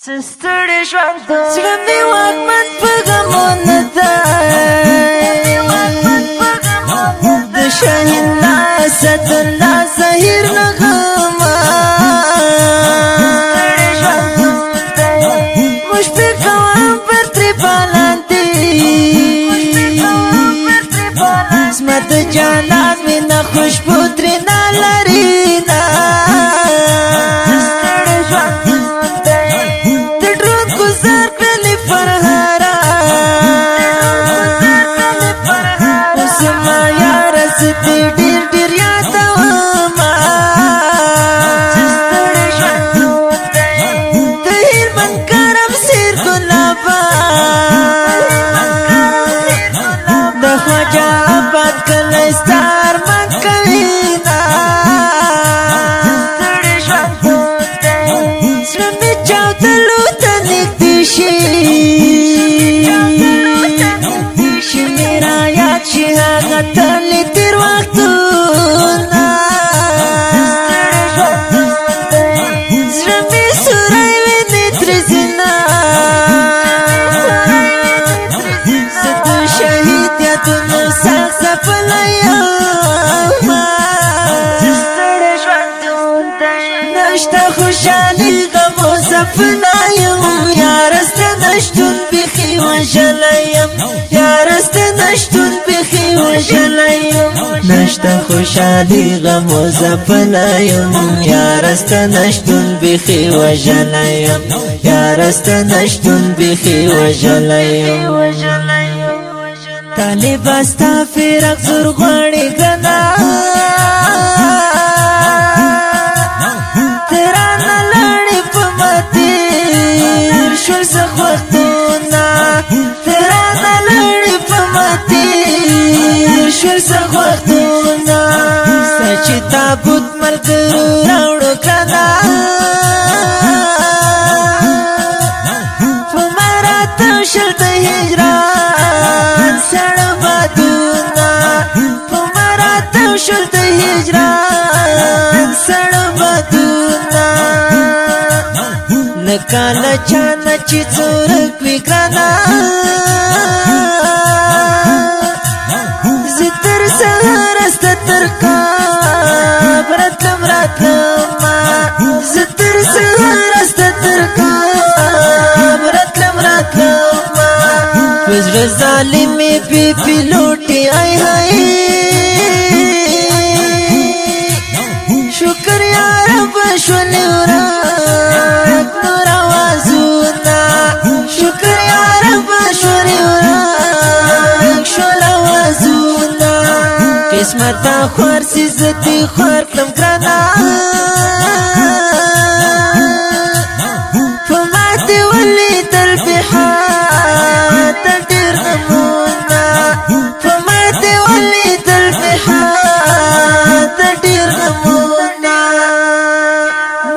ستړي ژوند، زړه مې واکمن په غمونو دی، د شاهین اسد الله ظهیر نغمه. مشفق کوم پر ترې بالاندې، زما د جانان مینه خوشبو ترې نه لري نه. د ډرون ګذار کړلې فرهاره، اوس زما یاره زه دې ډېر ډېر یادومه. د هلمند کرم سیر ګلابه، د خواجه آباد کلی ستا ارمان کوي نه. زړه مې چاودلو ته نږدې شي، چې مې را یاد شي هغه تللي تېر وختونه. زړه مې سوری ویني ترې ځینه، زه د شهید یادونو سخت ځپلی یمه. نشته خوشحالي غمو ځپلی یم، یاره ستا نشتون بیخي وژلی یم، یاره ستا نشتون بیخي وژلی یم. نشته خوشحالي غمو ځپلی یم، یاره ستا نشتون بیخي وژلی یم، یاره ستا نشتون بیخي وژلی یم. طالب ستا فراق زور غواړي ګرانه، ترانه لاړې په ما تېر شول سخت وختونه، ترانه لاړې په ما تېر شول سخت وختونه. ستا چې تابوت ملګرو راوړو ګرانه، په ما راته شل د هجران سړه بادونه، په ما راته شل د هجران سړه بادونه. لکه له چا نه چې څورک وي ګرانه، زه تر سهاره ستا تر قبره تلم راتلمه، زه تر سهاره ستا تر قبره تلم راتلمه. په زړه ظالمې پی پیلوټي آی های، شکر یا رب شولې ورک نور آوازونه، شکر یا رب شولې ورک شول آوازونه. قسمت خوار سي زه دې خوار کړم ګرانه، په ما دې ولیدل بې حده ډېر غمونه، په ما دې ولیدل بې حده ډېر غمونه.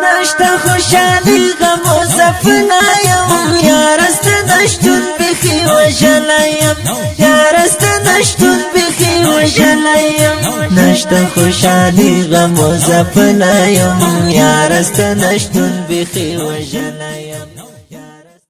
نشته خوشحالي غمو ځپلی یم، یاره ستا نشتون بیخي وژلی یم، یاره ستا نشتون بیخي وژلی یم. نشته خوشحالي غمو ځپلی یم، یاره ستا نشتون بیخي وژلی یم.